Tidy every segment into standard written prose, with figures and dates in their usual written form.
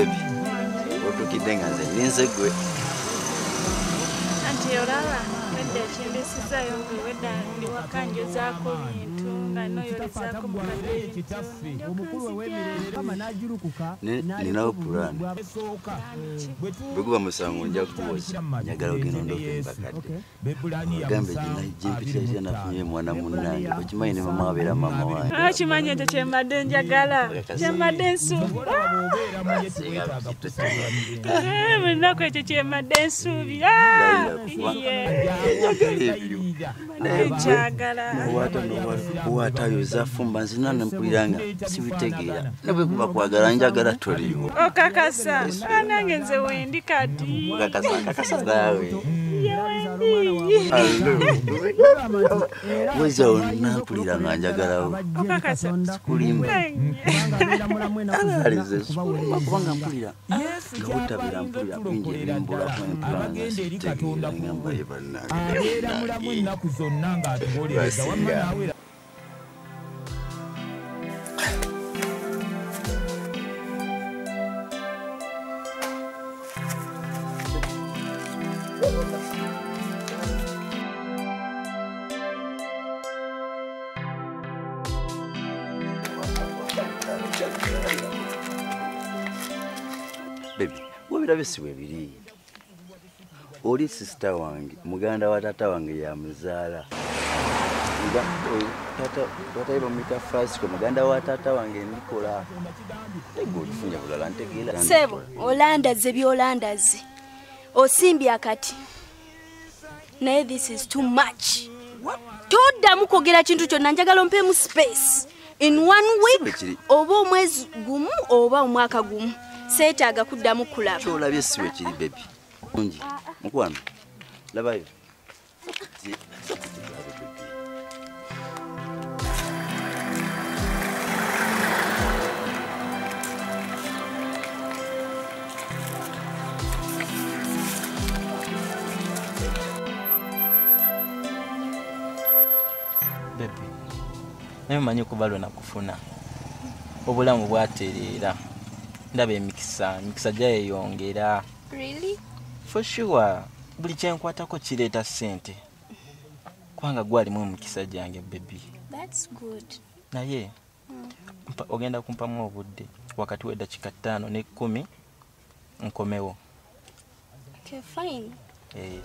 Baby, otukidde nga nze nninze gwe. Anti olaba wedda ekimbisizaayo wedda ndi waka njozaako bintu nga noyolezaako mukadde ebintu. Ninawo pulaani. Bwe guba musango nja kuwoza njagala ogenda ondooke mpakadde. Ogambe gyempitira etya nafunye mwana munnange okimanyi ne mama abeera mama wange. Okimanyi ekyo kye mbadde njagala kye mbadde nsuubira. Buli lunaku ekyo kye mbadde nsuubira. Nkyagala. Waatayoza fumba nzina nempulira nga sibitegeera ne bwe kuba kwagala njagala toliiwo. Okakasa nange nze wendi kati. Kakasa naawe. Weza nampulira nga njagalawo. Okakasa. Sikulimba. Alalize sikulimba kubanga mpulira nga butabira mpulira bingi ebimbulako empula nga sibitegeera ngamba ye bannange. Basinga. Baby, wabirabe si bwe biri. Oli sister wange, muganda wa tata wange yamuzaala. Tata ye bamuyita Francisco, muganda wa tata wange Nikola. Tegwe olifunya bulala ntegeera. Ssebo, olandaze by'olandaze. Osimbye akati. Naye this is too much. Toddamu kwogera kintu kyonna njagala ompeemu space. In 1 week oba omwezi gumu oba omwaka gumu. Seetaaga kuddamu kulaba. Ky'olabye si bwe kiri baby. Ngi, mukwano. Labayo. Baby, naye omanyi okuva lwe nakufuna obulamu bwatereera. Ndaba emikisa gyeyongera. Really? For sure. Buli kyenkwatako kireeta ssente. Kubanga gwalimu emikisa gyange baby. That's good. Naye ogenda kumpamu obudde wakati w'eddakiika 5 ne 10 nkomewo. Okay, fine. Eh.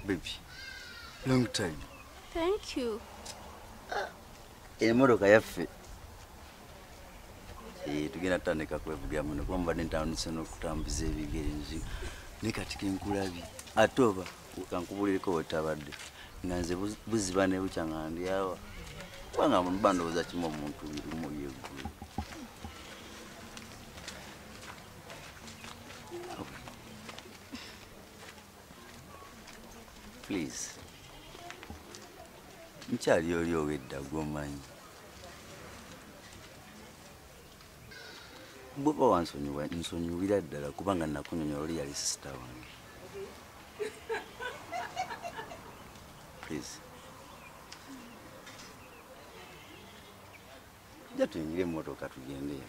Baby, long time. Thank you. Emmotoka yaffe tugenda tutandika kwevugira muno kuba mbadde ntandise n'okutambuza ebigere nzi naye kati kenkulabye ate oba kankubulireko wetabadde nga nze buziba ne bukya nga ndi awa kubanga mba ndowooza kimu omuntu lumu yeggulu. Please. Nkyali oli ow'edda gw'omanyi. Bw'oba wansonyiwa nsonyiwira ddala kubanga nakunyonyola oli yali sister wange. Please. Jja tuyingire emmotoka tugende.